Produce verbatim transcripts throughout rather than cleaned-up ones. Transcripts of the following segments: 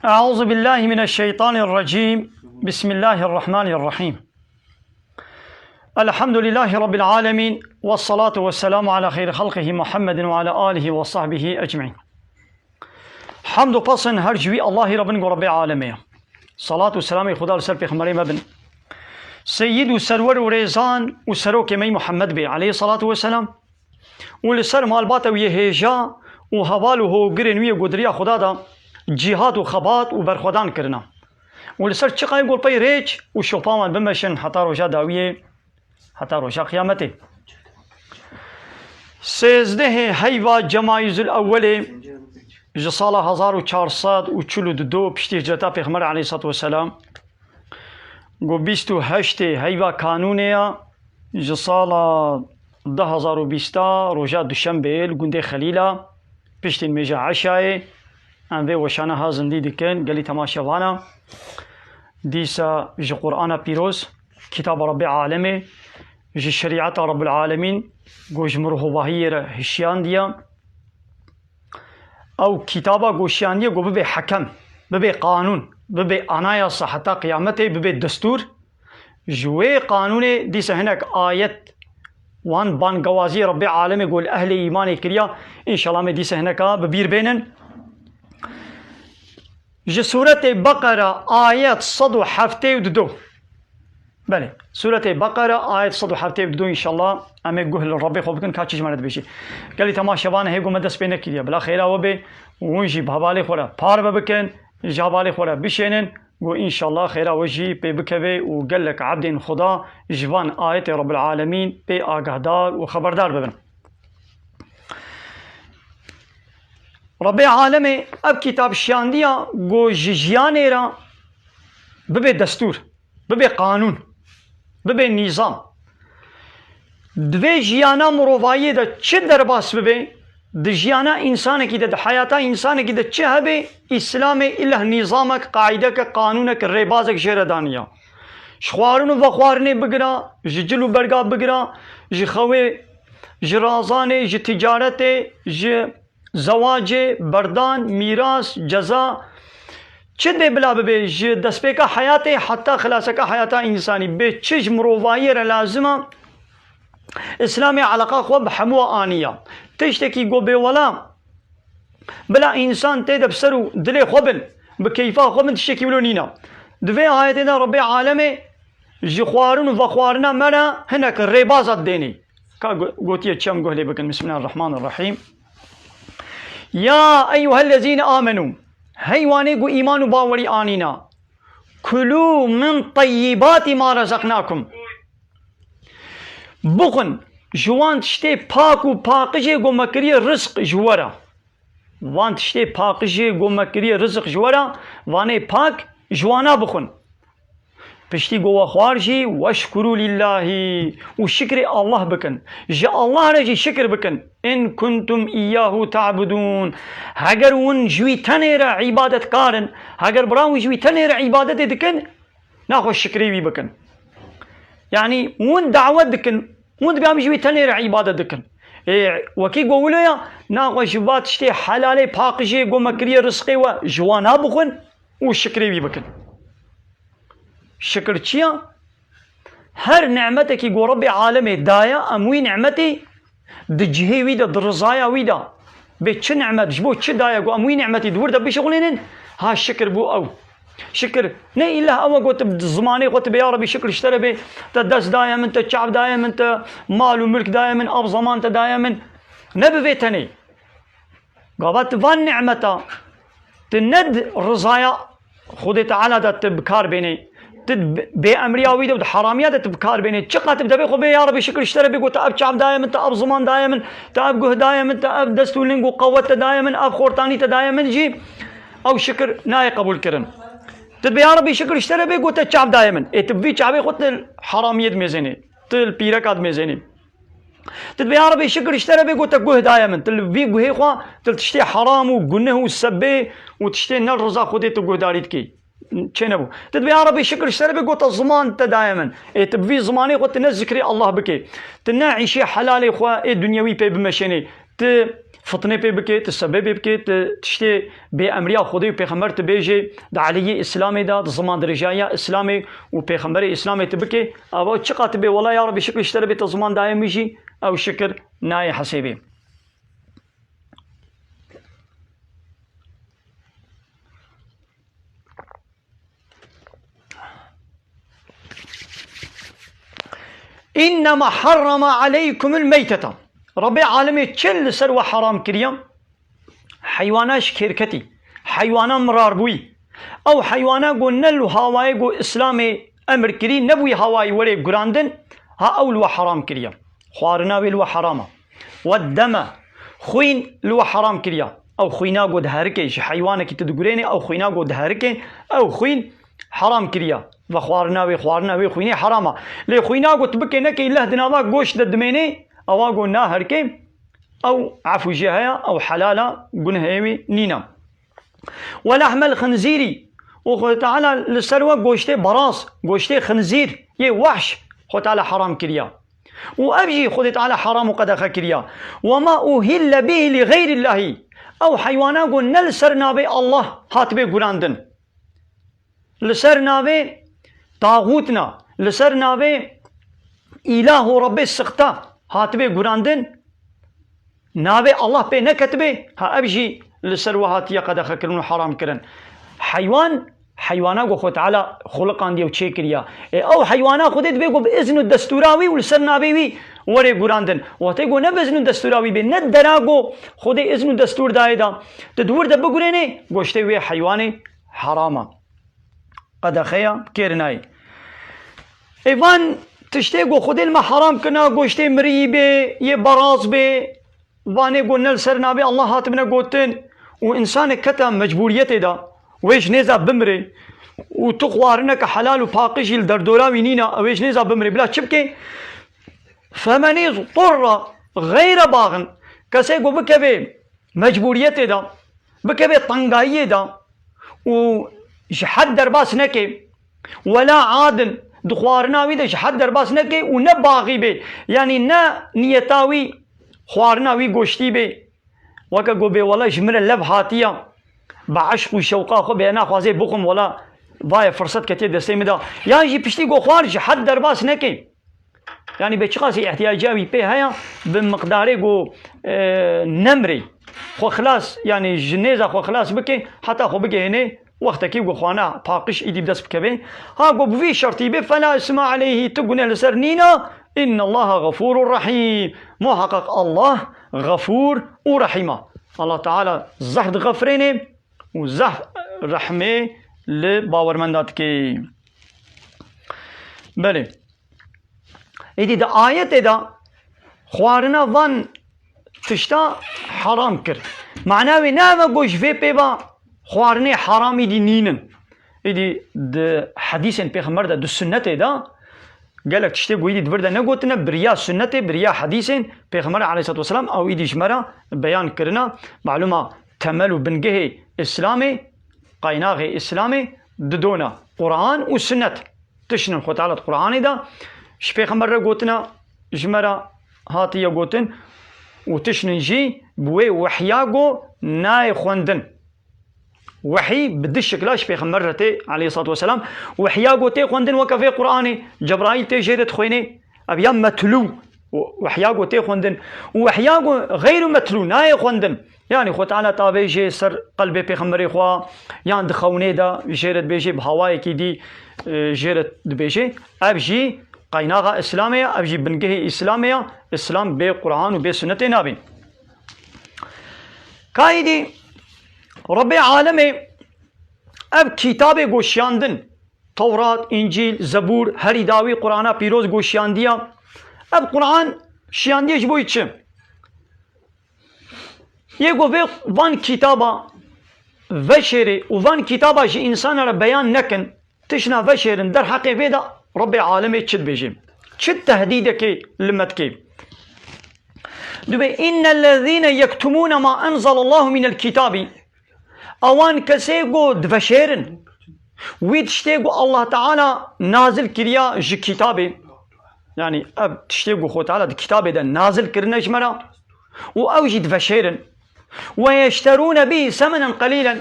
أعوذ بالله من الشيطان الرجيم. بسم الله الرحمن الرحيم. الحمد لله رب العالمين، والصلاة والسلام على خير خلقه محمد وعلى آله وصحبه أجمعين. Hamd û pesn her ji wî Allahî re bin ku Rebbê alemê ye. Salat û selamê Xuda li ser pêxemberê me bin. Seyyid û serwer û rêzan û serokê me yî Muhammed bê, aleyhî salatu ve selam. Û li ser malbata wî yê hêja û heval û hogirên wî yê ku di riya Xuda de cîhat û xebat û berxwedan kirina. Û li ser çiqayê ku li pey rêç û şopa wan bimeşin heta roja dawiyê, heta roja qiyametê. Sêzdehê heyva Cemayîzul Ewwelê ji sala hezar û çar sed û çil û du piştî hicreta Pêxember aleyhissalatu vesselam, ku bîst û heştê heyva kanûnê ya, ji sala du hezar û bîst a roja duşembê li gundê Xelîla, piştî nimêja eşayê, em vê weşana ha zindî dikin, gelî temaşevana. Dîsa ji Qur'ana Pîroz, Kitaba Rebbê Alemê, ji şerîeta Rebbul Alemîn, ku ji mirohovahiyê re hişyandiya. Ew kitaba ku şiyandiye ku bibe hekem, bibe qanûn, bibe anayasa heta qiyametê, bibe destûr. Ji wê qanûnê dîsa hinek ayet wan bangewaziyê Rebbê Alemê ku li ehlê îmanê kiriya, înşallah me dîsa hineka bi bîr bênin. Ji Sûretê Beqera ayet sed û heftê û du. Belê, Sûretê Beqera ayet sed û heftê û du, înşallah em ê guh li Rebbê xwe bikin ka çi ji me re dibêjî. Gelî temaşevan hê ku me dest pê nekiriye, bila xêra we bê û hûn jî bi hevalê xwe re parve bikin, ji hevalê xwe re bişênin, ku înşallah xêra we jî pê bikeve û gelek ebdên Xuda ji van ayetê Rebbil Alemîn pê agahdar û xeberdar bibin. Rebbê Alemê ev kitab şiyandiya ku ji jiyanê re bibe destûr, bibe qanûn, bibe nîzam. Di vê jiyana mirovayiyê de çi derbas bibe, di jiyana însanekî de, di heyata însanekî de çi hebe, Îslamê îleh nîzamek, qaîdeke, qanûnek, rêbazek jê re daniya. Ji xwarin û vexwarinê bigira, ji cil û berga bigira, ji xewê, ji razanê, ji ticaretê, ji zewacê, berdan, mîras, ceza, çi dê bila bibe, ji destpêka heyatê heta xilaseka heyata însanî, bê çi ji mirovayiyê re lazim e, Îslamê eleqa xwe bi hemû aniya. Tiştekî ku bêwela bila însan tê de bi ser û dilê xwe bin, bi keyfa xwe bin, tiştekî wilo nîne. Di vê ayetê de Rebbê Alemê ji xwarin û vexwarina me re hinek rêbaza didênê. Ka go-, gotiye çi em guh lê bikin. Bismillahirrahmanirrahîm. Ya eyyuhellezîne amenû. Hey wanê ku îman û bawerî anîna. Kulû min teyyibâtî ma rezeknâkum. Bixwin ji wan tiştê pak û paqijê ku me kiriye rizq ji we re. Van tiştê paqijê ku me kiriye rizq ji we re, vanê pak ji wana bixwin. Piştî ku we xwar jî, weşkurû lîllahî, û şikrê Allah bikin. Ji Allah re jî şikir bikin. In kuntum îyyahu ta'budûn. Heger hûn ji wî tenê re îbadetkar in, heger bira hûn ji wî tenê re îbadetê dikin, naxwe şikrê wî bikin. Yanî hûn dawet dikin, hûn dibê em ji wî tenê re îbadet dikin. Ê, wekî ku wilo ya, naxwe ji va tiştê helalê paqijê ku me kiriye rizqê we ji wana bixwin û şikrê wî bikin. Şikir çi ya? Her nimetekî ku Rebbê alemê daye, em wî nimetê di cihê wî de, di rizaya wî de, bê çi nimet, ji bo çi daye ku em wî nimetî di wir de bişixulînin, ha şikir bû ew. Şikir ne îllah ew e ku tu bi zimanê xwe tu bê ya Rebî şikir ji te re bê, te dest daye min, te çav daye min, te mal û milk daye min, ev zeman te daye min. Ne bi vê tenê. Gava tu van nimeta, tu ne di rizaya Xwedê Teala de tu bi kar bênê, tu di bêemriya wî de û di heramiya de tu bi kar bênê. Çiqa tu bi devê xwe bê, ya Rebî şikir ji te re bê, ku te ev çav daye min, te ev ziman daye min, te ev guh daye min, te ev dest û ling û qewet te daye min, ev xortanî te daye min jî, ew şikir nayê qebûl kirin. Tu dibê, ya Rebî şikir ji te re bê, ku te çav daye min. Ê tu bi vî çavê xwe tu li heramiyê dimêzênê, tu li pîreka dimêzênê. Tu dibê, ya Rebî şikir ji te re bê, ku te guh daye min. Tu li vî guhê xwe, tu li tiştê heram û guneh û sebê û tiştê ne li riza Xwedê tu guhdarî dikî. Çênebû. Tu dibê, ya Rebî şikir ji te re bê, ku te ziman te daye min. Ê tu bi vî zimanê xwe tu ne zikrê Allah bikê. Tu ne îşê helalê xwe ê dunyewî pê bimeşênê. Tu fitnê pê bike, tu sebebê bike, tu tiştê bê emriya Xwedê û Pêxember tu bêjê, di aliyê Îslamê de, di ziman dirêjayiya Îslamê û Pêxemberê Îslamê tu bike, ava çiqa tu bê, wela ya Rebî şikir ji te re bê, te ziman daye min jî, ew şikir nayê hesêbê. "İnnema harrama aleykumul meytete." Rabbê alemê çi li ser we haram kiriye? Heywana şikêrketî, heywana mirarbûyî. Ew heywana ku ne li hawayê ku Îslamê emir kirî, nebûyî hawayî werê gurandin, ha ew li we haram kiriye. Xwarina wê li we haram e. "Weddeme", xwîn li we haram kiriye. Ew xwîna ku diherike, ji heywanekî tu digurênê, ew xwîna ku diherike, ew xwîn haram kiriye. Vexwarina wê, xwarina wê xwînê heram e. Lê xwîna ku tu bikê nekê, leh di nava goşt de dimênê, ewa ku naherike, ew efû jê heye, ew helal e, gunehê wî nîne. "Ve lehmel xinzîrî", û Xwedê Teala li ser we goştê beraz, goştê xinzîr, yê wehş, Xwedê Teala heram kiriye. Û ev jî Xwedê Teala heram û qedexe kiriye. "Ve ma uhille bihi li xeyrillahî", ew heywana ku ne li ser navê Allah hatibê gurandin. Li ser navê taxûtina, li ser navê îlah û Rebbê sixta hatibê gurandin, navê Allah pê neketibê, ha ev jî li ser we hatiye qedexekirin û haram kirin. Heywan, heywana ku Xwe Teala xuliqandiye û çêkiriye. Ê, ew heywana Xwedê dibê ku bi izn û destûra wî û li ser navê wî were gurandin. Wextê ku ne bi izn û destûra wî bê, ne dera ku Xwedê izn û destûr dayê da, tu di wir de bigurênê, goştê wê heywanê heram e. Qedexeya kêrinayê. Ê van tiştê ku Xwedê li me heram kirina, goştê miriyî bê, yê beraz bê, vanê ku ne li ser navê Allah hatibine gotin û însanek kete mecbûriyetê de, wê ji nêza bimrê û tu xwarineke helal û paqij jî li derdora wî nîne, ew ê ji nêza bimrê. Bila çi bike? "Femenî turra xeyre baxin", kesê ku bikeve mecbûriyetê de, bikeve tengayiyê de û ji hed derbas neke, wela adin, di xwarina wî de ji hed derbas neke û ne baxî bê, yanî ne niyeta wî xwarina wî goştî bê, weke ku bê wela ji min re lev hatiye, bi eşq û şewqa xwe bê naxwazê bixwim, wela vaye firset ketiye destê min de, yan jî piştî ku xwar ji hed derbas neke. Yanî bê çiqasî îhtiyacîya wî pê heye, bi miqdarê ku, e, nemrê xwe xilas, yanî ji nêza xwe xilas bike, heta xwe bigihêne wextekî ku xwana paqij îdî bi dest bikeve. Ha ku bi vî şertî bê, "Fela isma aleyhî", tu gune li ser nîna, "Innallaha gafûrur rahîm", muheqeq Allah gafûr û rehîm e. Allah Teala zehf dixefirêne û zehf rehmê li bawermenda dike. Belê. Êdî di ayetê de xwarina van tişta heram kir. Mana wê ne ev e ku ji vê pê ve xwarinê heram îdî nînin. Êdî di hedîsên Pêxember de, di sunnetê de gelek tiştê ku êdî di vir de negotine, bi riya sunnetê, bi riya hedîsên Pêxember aleyhissalatu vesselam ew êdî ji me re beyan kirine. Malûma temel û bingehê Îslamê, qaynaxê Îslamê di dona Quran û sunnet. Tiştin Xwe Teala di Quranê de ji Pêxember re gotine, ji me re hatiye gotin û tiştin jî bi wê wehya go nayê xwendin. Wehî bi du şikla ji Pêxember re tê, aleyhissalatu vesselam. Wehya go tê xwendin weke vê Quranê, Cebraîl tê jê re dixwênê. Ev ya metlû, wehya go tê xwendin. Û wehya go xeyru metlû nayê xwendin. Yanî Xwe Teala tavê jê ser qelbê Pêxemberê xwe, yan di xewnê de jê re dibêjê, bi hawayekî dî, e, jê re dibêjê. Ev jî qaynaxa Îslamê ye, ev jî bingehê Îslamê ye. Îslam bê Quran û bê sunnetê nabî. Ka êdî Rebbê alemê ev kitabê ku şiyandin, Tewrat, Încîl, Zebûr, herî dawî Qur'ana pîroz ku şiyandiya. Ev Qur'an şiyandiye ji bo çi? Yê ku vê van kitaba veşêrê û van kitaba ji însana re beyan nekin, tişna veşêrin derheqê vê de Rebbê alemê çi dibêje? Çi tehdîdekê li me dike? Dibê, "Innellezîne yektumûne ma enzelallahu minel kitâbî." Ewan kesê ku diveşêrin wî tiştê ku Allah Teala nazil kiriya ji kitabê. Yanî ev tiştê ku Xwe Teala di kitabê de nazil kirine ji me re û ew jî diveşêrin. وَيَشْتَرُونَ بِهِ ثَمَنًا قَلِيلًا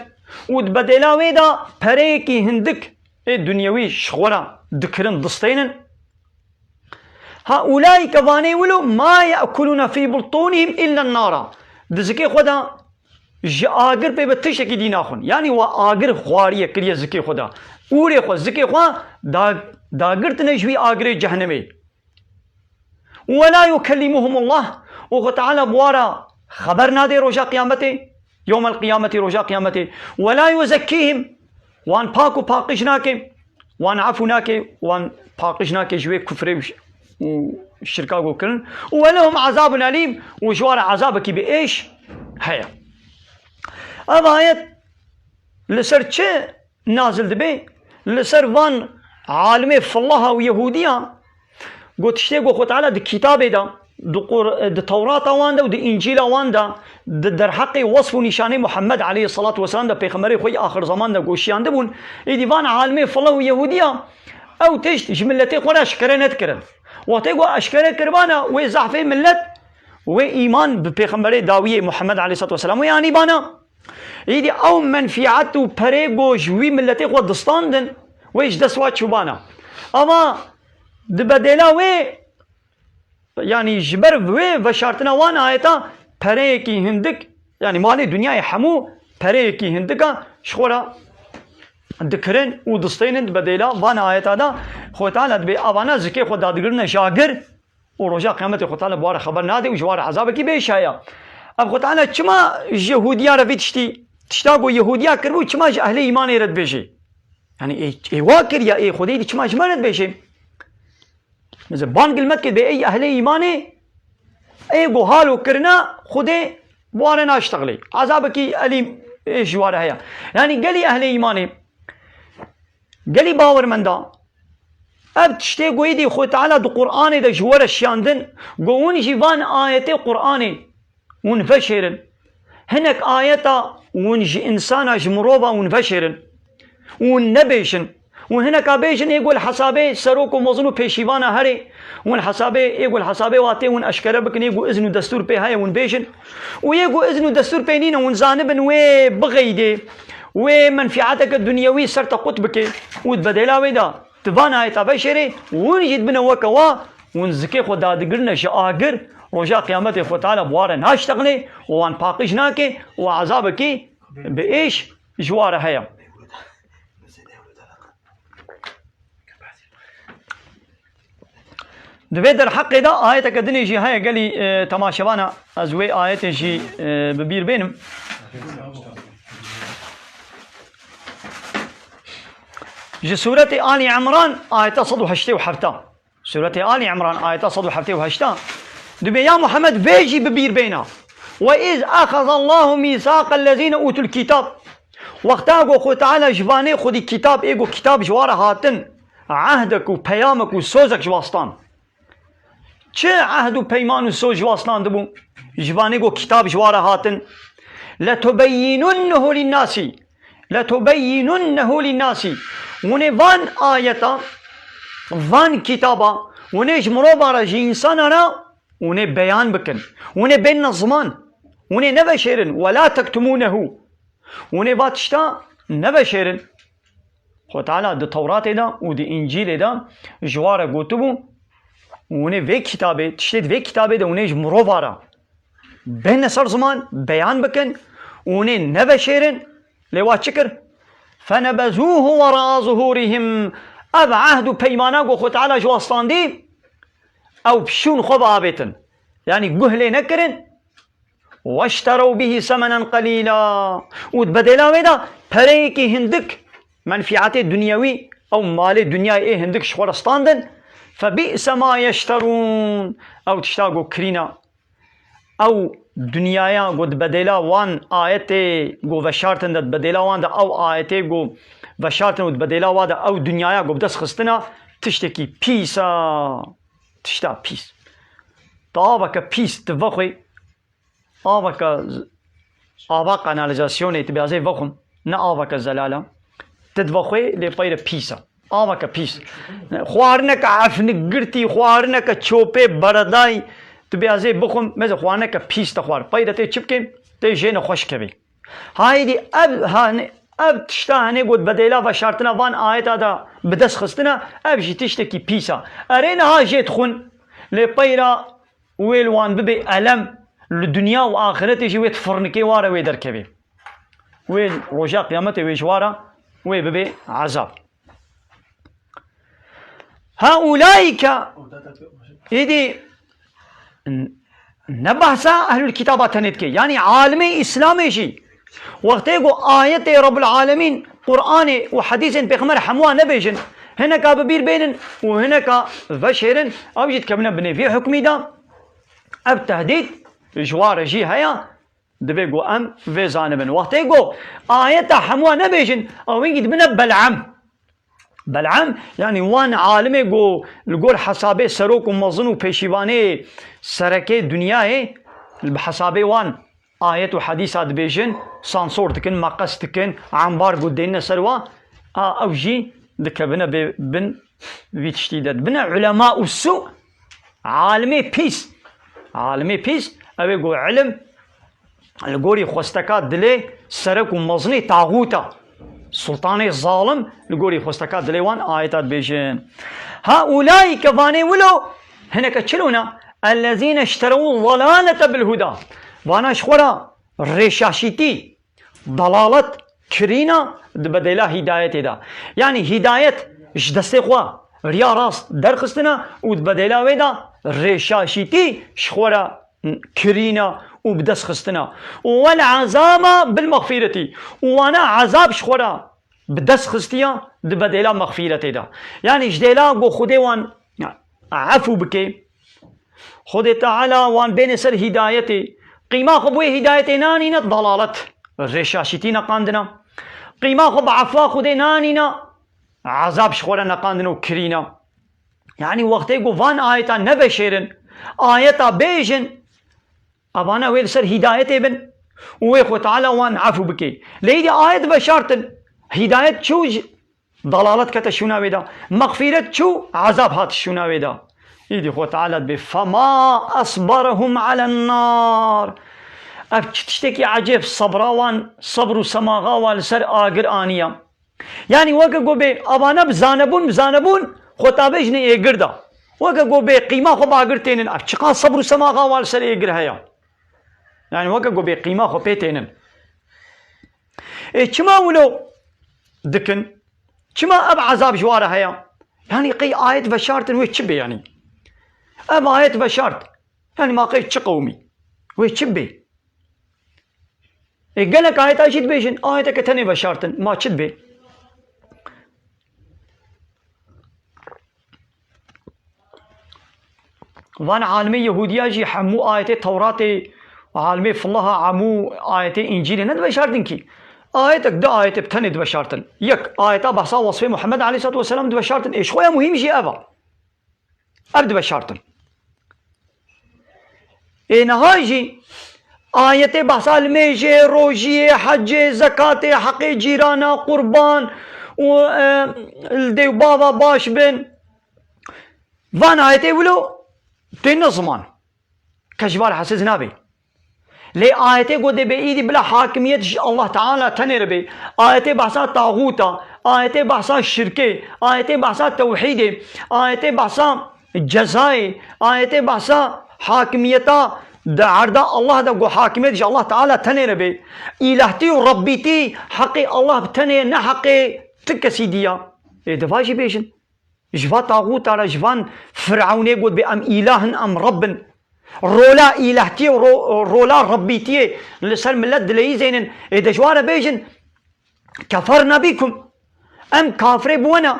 û di bedêla wê de pereyekî hindik ê dunyewî ji xwe re dikirin, distênin. هَٰؤُلَاءِ ke vanê wilo مَا يَأْكُلُونَ فِي بُطُونِهِمْ إِلَّا النَّارَ. Di zikê xwe de ji agir pê ve tiştekî dî naxwin. Yanî we agir xwariye kiriye zikê xwe de. Ûrê xwe, zikê xwe da-, dagirtine ji wî agirê cehennemê. وَلَا يُكَلِّمُهُمُ اللّٰهُ û Xwe Teala bi wa re xeber nade roja qiyametê, yewmel qiyametê, roja qiyametê. وَلَا يُزَكِّيهِمْ wan pak û paqij nake, wan efû nake, wan paqij nake ji wê kufrê û ş-, û şirka ku kirin. وَلَهُمْ عَذَابٌ أَلِيمٌ û ji wa re ezabekî bi êş heye. Ev ayet li ser çi nazil dibe? Li ser van alimê fillaha û Yehûdiya, got tiştê ku Xwe Teala di kitabê de, di Qur-, di Tewrata wan de û di Încîla wan de, di derheqê wesf û nîşanê Muhammed aleyhisselatu vesselam de, pêxemberê xwe yê axir zaman de goşiyandibûn, êdî van alimê fillah û Yehûdiya ew tişt ji miletê xwe re eşkere nedikirin. Wextê ku eşkere kiribana, wê zehfê milet, wê îman bi pêxemberê dawiyê Muhammed aleyhisselatu vesselam wê anîbana. Îdî ew menfîet û perê ku ji wî miletê xwe distandin, wê ji dest wa çûbana. Ama di bedêla wê, yanî ji ber wê veşartina wan ayeta, pereyekî hindik, yanî malê dinyayê hemû pereyekî hindika ji xwe re dikirin û distênin di bedêla van ayeta de. Xwe Teala dibê avana zikê xwe dadigirine ji agir, û roja qiyametê Xwe Teala bi wa re xeber nade û ji wa re ezabekî bêş heye. Ev Xwe Teala çima ji Yehûdiya re vî tiştî, tişta ku Yehûdiya kiribû, çima ji ehlê îmanê re dibêje? Yanî ê, ê wa kiriya, ê Xwedê dî çima ji me re dibêje? Mesela bang li me dike, bê ey ehlê îmanê, ê ku halo kirina Xwedê bi wa re naştexilê. Ezabekî elîm ê ji wa re heye. Yanî gelî ehlê îmanê, gelî bawermenda, ev tiştê ku êdî Xwe Teala di Qur'anê de ji we re şiyandin, ku hûn jî van ayetê Qur'anê hûn veşêrin. Hinek ayeta hûn ji însana, ji mirova hûn veşêrin. Hûn nebêjin. Hûn hineka bêjin, ê ku li hesabê serok û mezin û pêşîvana herê, hûn hesabê, ê ku li hesabê wa tê hûn eşkere bikin, ê ku izn û destûr pê heye hûn bêjin. Û ê ku izn û destûr pê nîne, hûn zanibin wê bixeydê, wê menfîeteke dunyewî ser te qut bike û di bedêla wê de di van ayeta veşêrê, hûn jî dibine weke wa, hûn zikê xwe dadigirine ji agir, roja qiyametê Xwe Teala bi wa re naştexilê û wan paqij nake û ezabekî bi êş ji wa re heye. Di vê derheqê de ayeteke dinê jî heye, gelî, e, temaşevana ez wê ayetê jî, e, bi bîr bênim. Ji Sûretê Alî Imran ayeta sed û heştê û heft. Sûretê Alî Imran ayeta sed û heftê û heşt. Dibê ya Muhammed vê jî bi bîr bêna. وَإِذْ أَخَذَ اللّٰهُ مِيثَاقَ الَّذ۪ينَ أُوتُوا الْكِتَابَ. Wexta ku Xwe Teala ji vanê xwedî kitab, ê ku kitab ji wa re hatin, ehdek û peyamek û sozek ji wa stan. Çi ehd û peyman û soz ji wa standibû? Ji vanê ku kitab ji wa re hatin. لَتُبَيِّنُنَّهُ لِلنَّاسِ. لَتُبَيِّنُنَّهُ لِلنَّاسِ. Hûn ê van ayeta, van kitaba, hûn ê ji mirova re, ji însana re, hûn ê beyan bikin. Hûn ê bênine ziman. Hûn ê neveşêrin. وَلَا تَكْتُمُونَهُ. Hûn ê va tişta neveşêrin. Xwe Teala di Tewratê de û di Încîlê de ji wa re gotibû, hûn ê vê kitabê, tiştê di vê kitabê de hûn ê ji mirova re bêne ser ziman, beyan bikin, hûn ê neveşêrin. Lê wa çi kir? فَنَبَذُوهُ وَرَاءَ ظُهُورِهِمْ. Ev ehd û peymana ku Xwe Teala ji wa standî, ew pişûn xwe bi avêtin. Yanî guh lê nekirin. وَاشْتَرَوْا بِهِ ثَمَنًا قَلِيلًا. Û di bedêla wê de pereyekî hindik, menfîetê dunyewî, ew malê dinyayê ê hindik ji xwe re standin. فَبِئْسَ مَا يَشْتَرُونَ. Ew tişta ku kirîna. Ew dinyaya ku di bedêla wan ayetê ku veşartin de, di bedêla wan de ew ayetê ku veşartin û di bedêla wa de ew dinyaya ku bi dest xistina, tiştekî pîs e. Tişta pîs. Tu aveke pîs tu vexwê, aveke z-, ava kanalizasyonê tu bêazê vexwim, ne aveke zelal e. Tu divexwê lê peyre pîs e. Aveke pîs. Xwarineke efnik girtî, xwarineke çopê beredayî, tu bêazê bixwim, meze xwarineke pîs te xwar. Peyre tê çi bikê? tê jê nexweş kevê. Haydî ev, ha, ne, ev tişta hene got bedêla veşartina van ayeta da bi dest xistina, ev jî tiştekî pîs a. Erê niha jê dixwin, lê peyra wê li wan bibê elem, li dinya û axiretê jî wê di firnikê ware wê derkevê. Wê roja qiyametê wê ji wara wê bibê ezab. Ha ulaîke, îdî n-, ne behsa ehlul kitaba tenê dike. Yanî alimê Îslamê jî wextê ku ayetê Rabbul Alemîn, Qur'anê û hedîsên Pêxember hemû nebêjin, hineka bi bîr bênin û hineka veşêrin, ew jî dikevine binê vî hukmî de. Ev tehdîd ji wa re jî heye. Divê ku em vê zanibin. Wextê ku ayeta hemû nebêjin, ew hingî dibine bel'em. Bel'em, yanî wan alimê ku li gor hesabê serok û mezin û pêşîvanê serekê dinyayê, bi hesabê wan ayet û hedîsa dibêjin, sansor dikin, meqes dikin, embargo dênine ser wa, a ew jî dikevine bê bin vî tiştî de. Dibine ulema û su, alimê pîs. Alimê pîs, ew ê ku ilim li gorî xwesteka dilê serek û mezinê taxûta, sultanê zalim li gorî xwesteka dilê wan ayeta dibêjin. Ha ulaîke vanê wilo, hineke çi lûna? Ellezîne işterew dalalete bil huda. Vana ji xwe re rêşaşîtî, dalalet, kirîna di bedêla hîdayetê de. Yanî hîdayet ji destê xwe riya rast derxistina û di bedêla wê de rêşaşîtî ji xwe re kirîna û bi dest xistina. Û wel ezaba bil mexfîretî. Û wana ezab ji xwe re bi dest xistiya di bedêla mexfîretê de. Yanî ji dêla ku Xwedê wan efû bike, Xwedê Teala wan bêne ser hîdayetê. Qîma xwe bi wê hîdayetê nanîne dalalet, rêşaşîtî neqandina. Qîma xwe bi efwa Xwedê nanîne, ezab ji xwe re neqandin û kirîna. Yanî wextê ku van ayeta neveşêrin, ayeta bêjin, evana wê li ser hîdayetê bin û wê Xwe Teala wan efû bike. Lê îdî ayet veşartin, hîdayet çû ji dalalet kete şûna wê de. Mexfîret çû, ezab hat şûna wê de. Îdî Xwe Teala dibê, "Fema esberehum alen nar." Ev çi tiştekî ecêb, sebra wan, sebr û semaxa wan li ser agir aniya. Yanî weke ku bê, avana bi zanebûn, bi zanebûn, xwe tabêjine êgir de. Weke ku bê qîma xwe bi agir tênin, ev çiqas sebr û semaxa wan li ser êgir heye. Yanî weke ku bê qîma xwe pê tênin. Ê çima wilo dikin? Çima ev ezab ji wa re heye? Yanî qey ayet veşartin wê çi bê yanî? Ev ayet veşart. Yanî ma qey çi qewimî? Wê çi bê? Ê gelek ayeta jî dibêjin, ayeteke tenê veşartin. Ma çi dibê? Van alimê Yehûdiya jî hemû ayetê Tewratê, alimê Fillaha hemû ayetê Încîlê nediveşartin kî. Ayetek, du ayetê bi tenê diveşartin. Yek, ayeta behsa wesfê Muhammed aleyhissalatu vesselam diveşartin. Ê ji xwe ya muhîm jî ev a. Ev diveşartin. Ê niha jî ayetê behsa limêjê, rojiyê, hecê, zekatê, heqê cîrana, qurban û, e, li dê û bava baş bin. Van ayetê wilo têne ziman. Kes ji van hesiz nabe. Lê ayetê ku dê bê îdî bila hakimiyet ji Allah Teala tenê re bê. Ayetê behsa taxûta, ayetê behsa şirkê, ayetê behsa tewhîdê, ayetê behsa cezayê, ayetê behsa hakimiyeta di erda Allah de ku hakimiyet ji Allah Teala tenê re bê. Îlahtî û Rebbîtî heqê Allah bi tenê ye, ne heqê ti kesî dî ya. Ê di va jî bêjin. Ji va taxûta re, ji van Firewnê got bê em îlah in, em Reb in. Rola îlahtiyê û ro-, rola Rebbîtiyê li ser milet dileyîzênin. Ê de ji wan re bêjin, "Keferna bikum." Em kafirê bi we ne.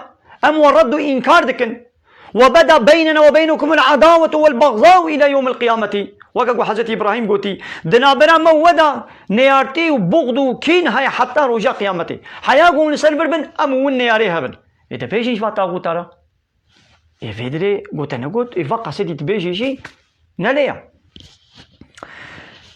Em we red û înkar dikin. "Ve beda beynena ve beynekumul adawetu vel bagzau ila yewmil qiyameti." Weke ku Hezretî Îbrahîm gotî, "Di navbera me û we de neyartî û buxd û kîn heye heta roja qiyametê. Heya ku hûn li ser vir bin, em û hûn neyarê hev in." Ê de bêjin ji va taxûta re. Ê vê dirê gote negot, ê va qesedî dibêjê jî nelê ya.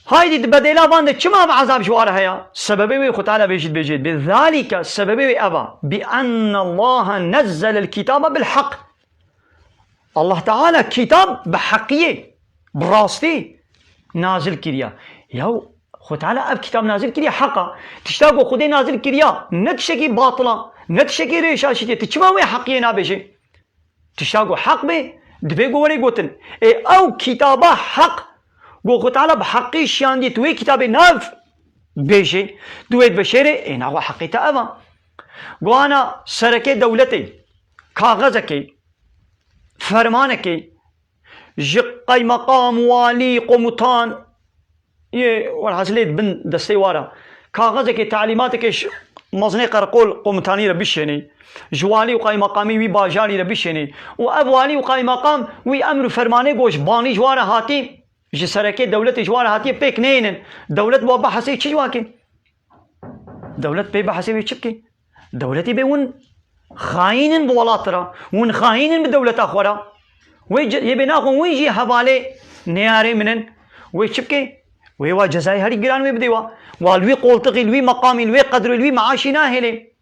Haydî di bedêla van de çima ev ezab ji wa re heya? Sebebê wê Xwe Teala bêjî dibêjê. Bi zalîke, sebebê wê ev a. Bi enne Allahe nezzelel kitabe bil heq. Allah Teala kitab bi heqiyê, bi rastî nazil kiriya. Yaw Xwe Teala ev kitab nazil kiriye heqa. Tişta ku Xwedê nazil kiriya, ne tiştekî batila, ne tiştekî rêşaşîtî ye. Tu çima wê heqiyê nabêjê? Tişta ku heq bê, divê ku were gotin. Ê ew kitaba heq, ku Xwe Teala bi heqî şiyandiye, tu wê kitabê nav bêjê, tu wê dibişêrê, ê naxwe heqê te ev a. Ku ana sereke dewletê, kaxezekê, fermanekê, ji qeymeqam, walî, qomutan, yê werhasilê di bin destê wa re, kaxezekê, talîmatekê ji mezinê qerqol qomutanî re bişênê, ji walî û qeymeqamî wî bajarî re bişênê û ev walî û qeymeqam wî emr û fermanê ku ji banî ji wa re hatî, ji serekê dewletê ji wa re hatiye pêk neyênin. Dewlet wa behesê çi ji wa ke? Dewlet pê behesê wê çi bike? Dewletê bê hûn xayîn in bi welat re, hûn xayîn in bi dewleta xwe re. Wê ce-, yê bê naxwe wî jî hevalê neyarê min in. Wê çi bike? Wê wa cezayê herî giran wê bidê wa. Wa li wî qoltixî, li wî meqamî, li wê qedrê, li wî meaşî nahêlê.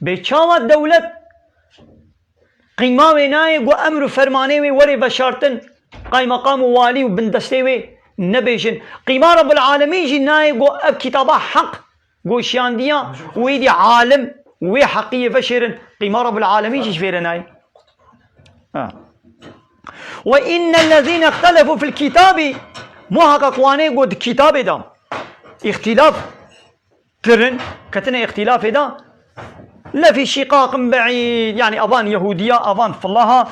Bê çawa dewlet qîma wê nayê ku emr û fermanê wê were veşartin, qaymeqam û walî û bindestê wê nebêjin? Qîma Rebbil Alemîn jî nayê ku ev kitaba heq ku şiyandiya wê dî alim wê heqiyê veşêrin. Qîma Rebbil Alemîn jî ji vê re nayê. Ha. Ve innellezîne ihtelefu fil kitabî, muhakkak wanê ku di kitabê de îxtîlaf kirin, ketine îxtîlafê de, lefî şîqaqin be'îd, yanî avan Yehûdiya, avan filaha,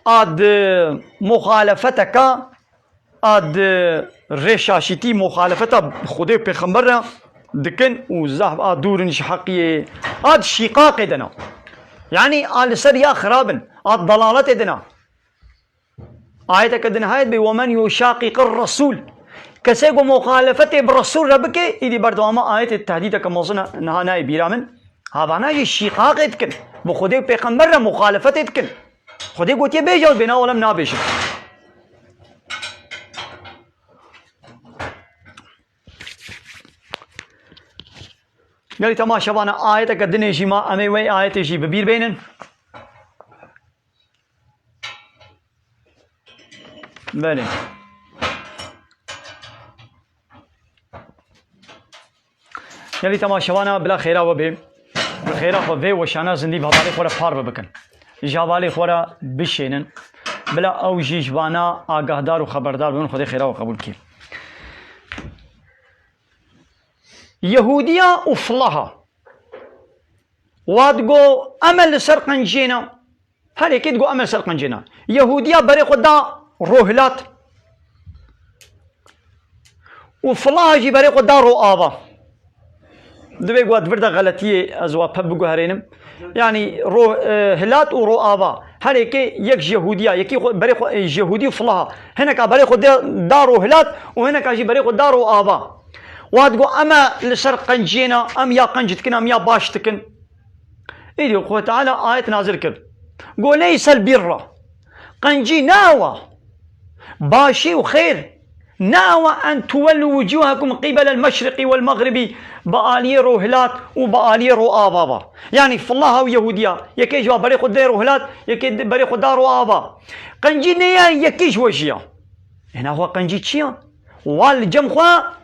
a di muxalefeteka, a di rêşaşîtî muxalefeta Xwedê û Pêxember re dikin û zehf a dûr in ji heqiyê, a di şîqaqê de ne. Yanî a li ser ya xirab in, a di dalaletê de ne. Ayeteke din hayet bê, "Ve men yuşaqiqir Resul." Kesê ku muxalefetê bi Resul re bike, îdî berdewama ayetê tehdîdeke mezin e, niha nayê bîra min. Havana jî şîqaqê dikin. Bi Xwedê û Pêxember re muxalefetê dikin. Xwedê gotiye bêje, bêna welem nabêjin. Gelî temaşevana ayeteke dinê jî ma, em ê wê ayetê jî bi bîr bênin. Belê. Gelî temaşevana bila xêra we bê. Bi xêra xwe vê weşana zindî bi hevalê xwe re parve bikin. Ji hevalê xwe re bişênin. Bila ew jî ji vana agahdar û xeberdar bibin, Xwedê xêra we qebûl bike. Yehûdiya û filaha. Wa digo, em e li ser qenciyê ne. Her yekê digo, em e li ser qenciyê ne. Yehûdiya berê xwe da rohilat. Û filaha jî berê xwe da roava. Divê ku di vir de xeletiyê ez wa pep biguherênim. Yanî ro-, e, hilat û roava. Her yekê yek ji Yehûdiya, yekî xwe, berê xwe, e, ji Yehûdî û filaha. Hineka berê xwe de, da rohilat û hineka jî berê xwe da roava. Wa digo, em e li ser qenciyê ne, em ya qenc dikin, em ya baş dikin. Îdî Xwe Teala ayet nazil kir. Go, "Leysel birra." Qencî ne ew a. Başî û xêr ne ew a, "en tuwellû wucûhekum qîbelel meşriqî wel mexribî", bi aliyê rohilat û bi aliyê roava va. Yanî filaha û Yehûdiya, yekê ji va berê xwe dê rohilat, yekê di-, berê xwe da roava. Qencî ne ya yekî ji we jî ya. Ê naxwe qencî çi ya? Wa li cem xwe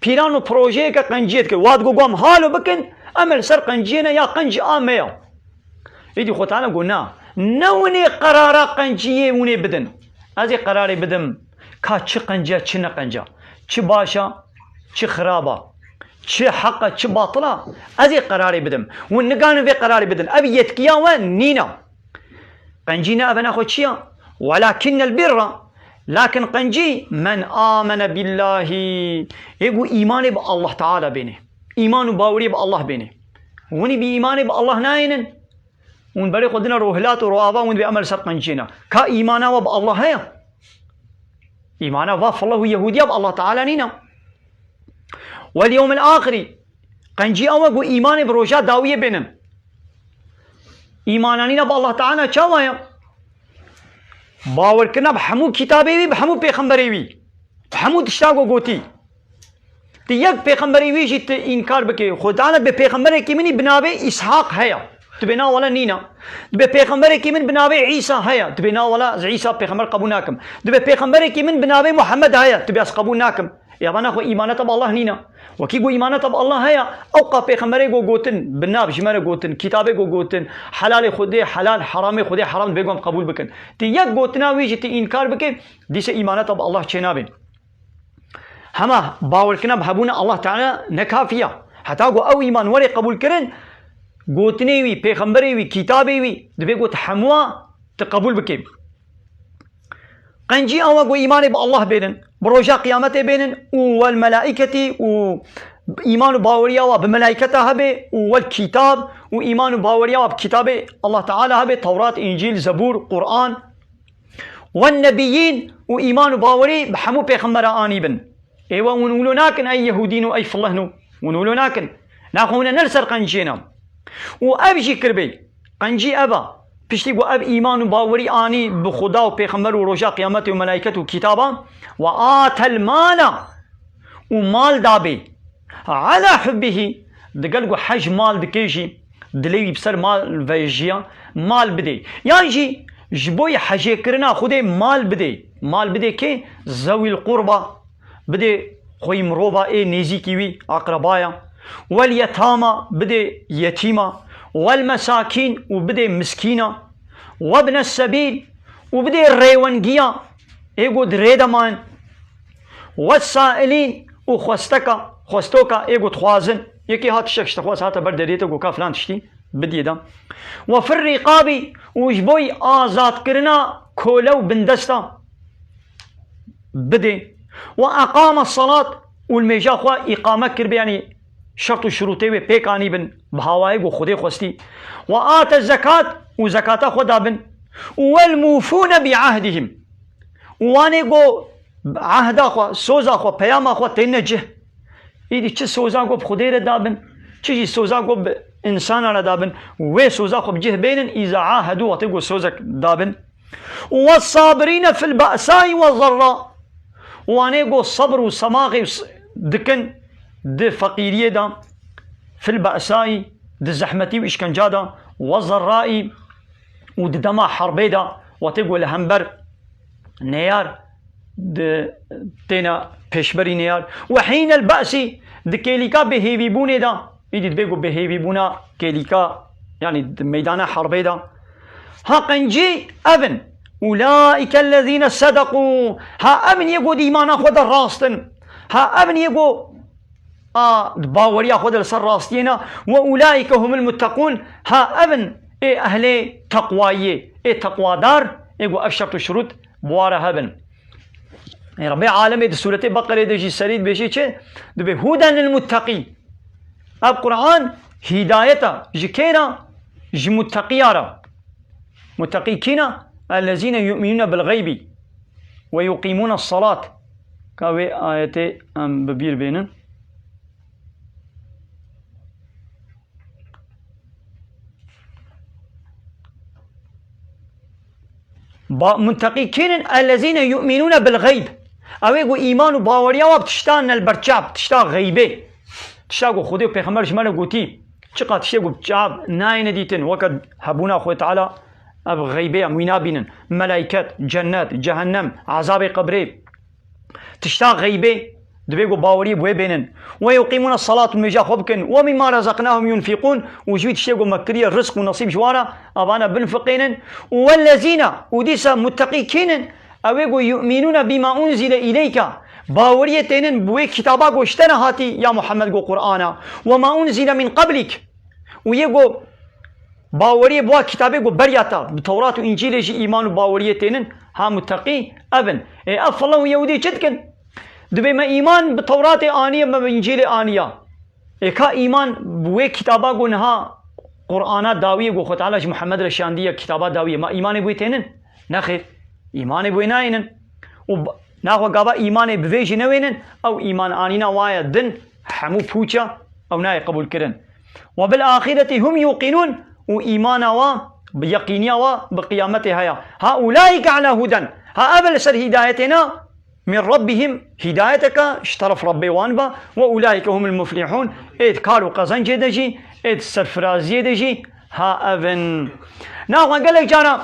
pîlan û projeyeke qenciyê dikir. Wa digo, "Guam halo bikin, em li ser qenciyê ne ya qenc a me ya." Îdî Xwe Teala got, "Na, ne winê qerara qenciyê winê bidin. Ez ê qerarê bidim ka çi qenc e, çi ne qenc e, çi baş e, çi xirab e, çi heq e, çi batil e. Ez ê qerarê bidim. Hûn nikarin vê qerarê bidin. Ev yetkiya we nîne." Qencî ne ev naxwe çi ya? "Welakinnel birra." Lakin qencî, "men amene billahî." Ê ku îmanê bi Allah Teala bêne. Îman û baweriyê bi Allah bêne. Winî bi îmanê bi Allah nayênin. Hûn berê xwe dine rohilat û roava, hûn dibê em li ser qenciyê ne. Ka îmana we bi Allah heye? Îmana va filah û Yehûdiya bi Allah Teala nîne. Wel yewmil axirî. Qencî ew e ku îmanê bi roja dawiyê bênin. Îmana nîne bi Allah Teala çawa ye? Bawerkirina bi hemû kitabê wî, bi hemû pêxemberê wî, bi hemû tişta ku gotî. Ti yek pêxemberê wî jî ti înkar bikê. Xwe Teala bê pêxemberekî min î bi navê Îshaq heye. Dibê na wele nîne. Dibê pêxemberekî min bi navê Îsa heye. Dibê na wele ez Îsa pêxember qebûl nakim. Dibê pêxemberekî min bi navê Muhammed heye. Dibê ez qebûl nakim. Ê, evana xwe îmaneta bi Allah nîne. Wekî ku îmaneta bi Allah heye, ew qa pêxemberê ku gotin, bi nav ji me re gotin, kitabê ku gotin, helalê Xwedê helal, heramê Xwedê heram, dibê ku em qebûl bikin. Ti yek gotina wî jî ti înkar bike, dîse îmaneta bi Allah çênabe. Hema bawerkirina bi hebûna Allah Teala ne kafî ya. Heta ku ew îman were qebûlkirin, gotinê wî, pêxemberê wî, kitabê wî, dibê ku ti hemûa ti qebûl bike. Qencî ew e ku îmanê bi Allah bênin, bi roja qiyametê bênin û wel melaîketî û îman û baweriya wa bi melaîketa hebe û wel kîtab û îman û baweriya wa bi kitabê Allah Teala hebe, Tewrat, Încîl, Zebûr, Quran, wen nebiyîn û îman û bawerî bi hemû pêxembera anî bin. Ê we hûn wilo nakin ey yehûdîn û ey filehno. Hûn wilo nakin. Naxwe hûn e ne li ser qenciyê ne. Û ev jî kiribê. Qencî ev e. Piştî ku ev îman û bawerî anî bi Xuda û pêxember û roja qiyametê û melaiket û kitaba, we atel mala û mal dabê. Ala hubbihî, digel ku hej mal dike jî, dilê wî bi ser mal vejiya, mal bidê. Yan jî ji bo hejêkirina Xwedê mal bidê. Mal bidê kê? Zewîl qurba, bidê xweyî mirova ê nêzîkî wî, aqrebaya. Wel yetama, bidê yetîma. Wel mesakîn, û bidê miskîna. Webne sebîl, û bidê rêwengiya, ê ku di rê de man. Wessailîn, û xwesteka, xwestoka, ê ku dixwazin. Yekê hat tiştek ji te xwest, hate ber deriyê te, ku ka filan tiştî bidiyê de. We fir rîqabî, û ji bo azadkirina kole û bindesta bidê. We eqame salat, û li mêja xwe îqame kiribê, yanî şert û şirûtê wê pêk anîbin, bi hawayê ku Xwedê xwestî. We ate zekat, û zekata xwe dabin. Û wel mûfûne bi ehdihim. Û wanê ku ehda xwe, soza xwe, peyama xwe têne cih. Îdî çi soza ku bi Xwedê re dabin, çi jî soza ku bi însana re dabin, wê soza xwe bi cih bênin, îza ahedû, wextê ku sozek dabin. Û wessabirîne fil ba'sai we zerra. Û wanê ku sebr û semaxê s-, dikin di feqîriyê de, fil ba'sai, di zehmetî û îşkenca de, we zerraî, û di dema herbê de, wextê ku li hember neyar di têne pêşberî neyar. We hînel be'sî, di kêlîka bêhêvîbûnê de, îdî dibê ku bêhêvîbûna kêlîka, yanî di meydana herbê de. Ha qencî ev in. Ulaîke ellezîne sedekû. Ha ev in yê ku di îmana xwe de rast in. Ha ev in yê ku a, di baweriya xwe de li ser rastiyê ne. Ve ulaîke humul muttekûn, ha ev in ê ehlê teqwayiyê, ê teqwadar, ê ku ev şert û şirût bi wa re hebin. Ê Rebbê alemê di sûretê Beqerê de jî serî dibêje çi? Dibê huden lil mutteqî. Ev Quran hîdayet e ji kê re? Ji mutteqiya re. Mutteqî kî ne? Ellezîne yu'minûne bil xeybî. Ve yuqîmûne salat. Ka wê ayetê em bi bîr bênin. Ba, mutteqî kînin? Ellezîne yu'minûne bil xeyb. Ew ê ku îman û baweriya wa bi tişta nelberçav, tişta xeybê. Tişta ku Xwedê û Pêxember ji me re gotî. Çiqa tiştê ku bi çav nayêne dîtin, weke hebûna Xwedê Teala, ev xeybê em wî nabînin. Melaiket, cennet, cehennem, ezabê qebrê. Tişta xeybê dibê ku baweriyê bi wê bênin. Ve yuqîmûne salat, û mêja xwe bikin. Ve mîmma rezaqnahum yunfîqûn, û ji wî tiştê ku me kiriye rizq û nesîb ji wan re, evane binfiqênin. Û wellezîne, û dîsa mutteqî kînin? Ew ê ku yu'minûne bîma unzile îleyke, baweriyê tênin bi wê kitaba ku ji te re hatî ya Muhammed, ku Qur'an e. Ve ma unzile min qablîk, û yê ku baweriyê bi wa kitabê ku beriya te, bi Tewrat û Încîlê jî îman û baweriyê tênin, ha mutteqî ev in. Ê ev file û yewdî çi dikin? Dibê me îman bi Tewratê aniye, me bi Încîlê aniya. Ê ka îman bi wê kitaba ku niha Qur'ana dawiyê ku Xwe Teala ji Muhammed re şandiye, kitaba dawiyê, ma îmanê bi wê tênin? Nexêr. Îmanê bi wê nayênin. Û b-, naxwe gava îmanê bi vê jî newênin, ew îman anîna waye din, hemû pûç e, ew nayê qebûlkirin. Ve bil axireti hum yuqînûn, û îmana wa, bi yeqîniya wa bi qiyametê heye. Ha ulaîke ala huden. Ha ev li ser hîdayetê ne, min rabbihim, hîdayeteke ji teref Rabbê wan be, ve ulaîke humul muflihûn, ê di kar û qezencê de jî, ê di serfiraziyê de jî, Ha ev in. Naxwe gelek cara.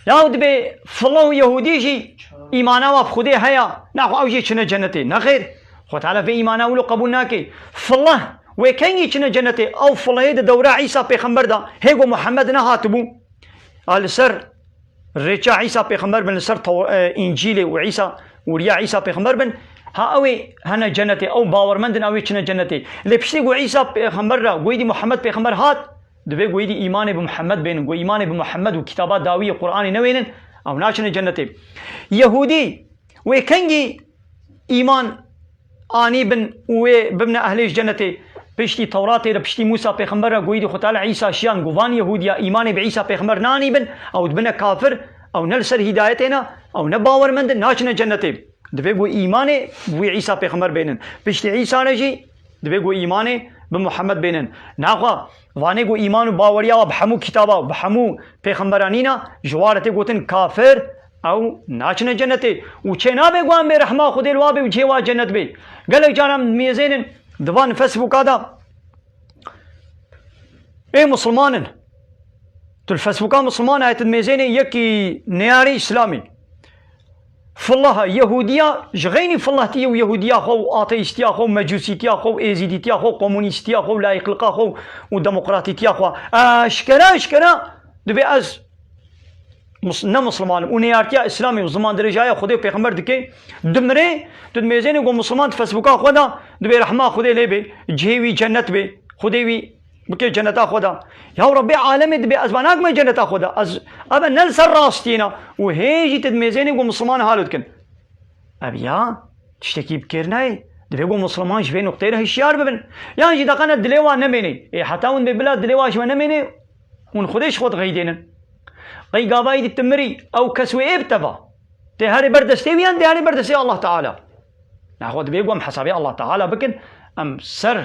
Ya dibê fila û Yehûdî jî îmana wa bi Xwedê heye. Naxwe ew jî çine cenetê. Nexêr. Xwe Teala vê îmana wilo qebûl nake. Fila wê kengî çine cenetê? Ew filahê di dewra Îsa pêxember de hê ku Muhammed nehatibû. A li ser rêça Îsa pêxember bin, li ser Tew-, e, Încîlê û Îsa û riya Îsa pêxember bin, ha ew ê hene cenetê, ew bawermend in, ew ê çine cenetê. Lê piştî ku Îsa pêxember re, goydî Muhammed pêxember hat, divê goydî îmanê bi Muhammed bênin. Ku îmanê bi Muhammed û kitaba dawiyê Qur'anê newênin, ew naçine cenetê. Yehûdî wê kengî îman anî bin û wê bibine ehlê ji cenetê? Piştî Tewratê re, piştî Mûsa pêxember re goyî dî Xwe Teala Îsa şiyan, got, van Yehûdiya îmanê bi Îsa pêxember nanî bin, ew dibine kafir, ew ne li ser hîdayetê ne, ew ne bawermend in, naçine cenetê. Divê ku îmanê bi wî Îsa pêxember bênin. Piştî Îsa re jî divê ku îmanê bi Muhammed bênin. Naxwe, vanê ku îman û baweriya wa bi hemû kitaba û bi hemû pêxemberan nîna, ji wa re tê gotin kafir, ew naçine cenetê. Û çê nabe ku em bê rehma Xwedê li wa bê û cihê wa cennet bê. Gelek caran mêzênin di van Facebooka de. Ê Musulman in. Tu li Facebooka Musulman heye, tu dimêzênê yekî neyarê Îslamî. Filah, Yehûdiya, ji xeynî filahtiyê û Yehûdiya xwe û ateîstiya xwe û mecûsîtiya xwe û êzîdîtiya xwe û komunîstiya xwe û layîqliqa xwe û demokratîtiya xwe. Eşkere, eşkere dibê ez mus-, ne Musulman im û neyartiya Îslamê û zimandirêjaya Xwedê û Pêxember dike, dimrê, tu dimêzênê ku Musulman di Facebooka xwe de dibê rehma Xwedê lê bê, cihê wî cennet bê, Xwedê wî bike cenneta xwe de. Ya Rebbê alemê, dibê ez ba nakime cenneta xwe de. Ez, eve ne li ser rastiyê ne û hê jî tu dimêzênê ku Musulman halo dikin. Ev ya tiştekî bi kêr nayê. Divê ku Musulman ji vê nuqteyê re hişyar bibin. Yan jî deqene dilê wan nemênê. Ê heta hûn dibê bila dilê wan ji me nemênê, hûn Xwedê ji xwe dixeydênin. Qey gava êdî tu mirî, ew kes wê ê bi te va. Tê herê ber destê wî yan tê herê ber destê Allah Teala. Naxwe dibê ku em hesabê Allah Teala bikin, em ser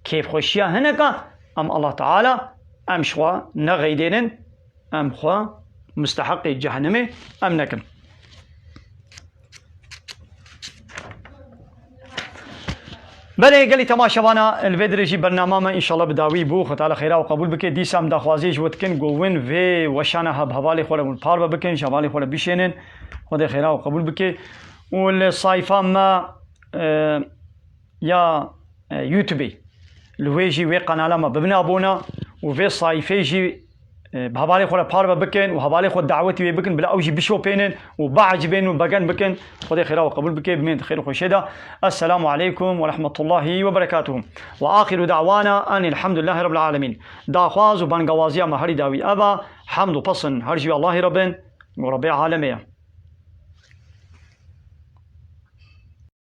kêfxweşiya hineka, em Allah Teala, em ji xwe nexeydênin, em xwe musteheqê cehennemê em nekin. Belê gelî temaşevana, li vê dirê jî bernama me înşallah bi dawî bû. Xwe Teala xêra û qebûl bike. Dîsa em daxwaziyê ji we dikin ku win vê weşana hev-, hevalê xwe re win parve bikin, ji hevalê xwe re bişênin. Xwedê xêra û qebûl bike. Û li sayfa me, e, ya, e, YouTubeê, li wê jî wê kanala me bibin abone û vê sayfê jî, e, bi hevalê xwe re parve bikin û hevalê xwe dawetî wê bikin, bila ew jî bişopênin û biecibên û begen bikin. Xwedê xêra we qebûl bike, bimên di xêr û xweşê de. Esselamu aleykum ve rahmetullahi ve berekatuhu. Ve axiru da'wana enî elhamdülillahi rabbil alemin. Daxwaz û bangawaziya me herî dawî ev e. Hemd û pesin her jî Allahî re bin û Rebbê alemê ye.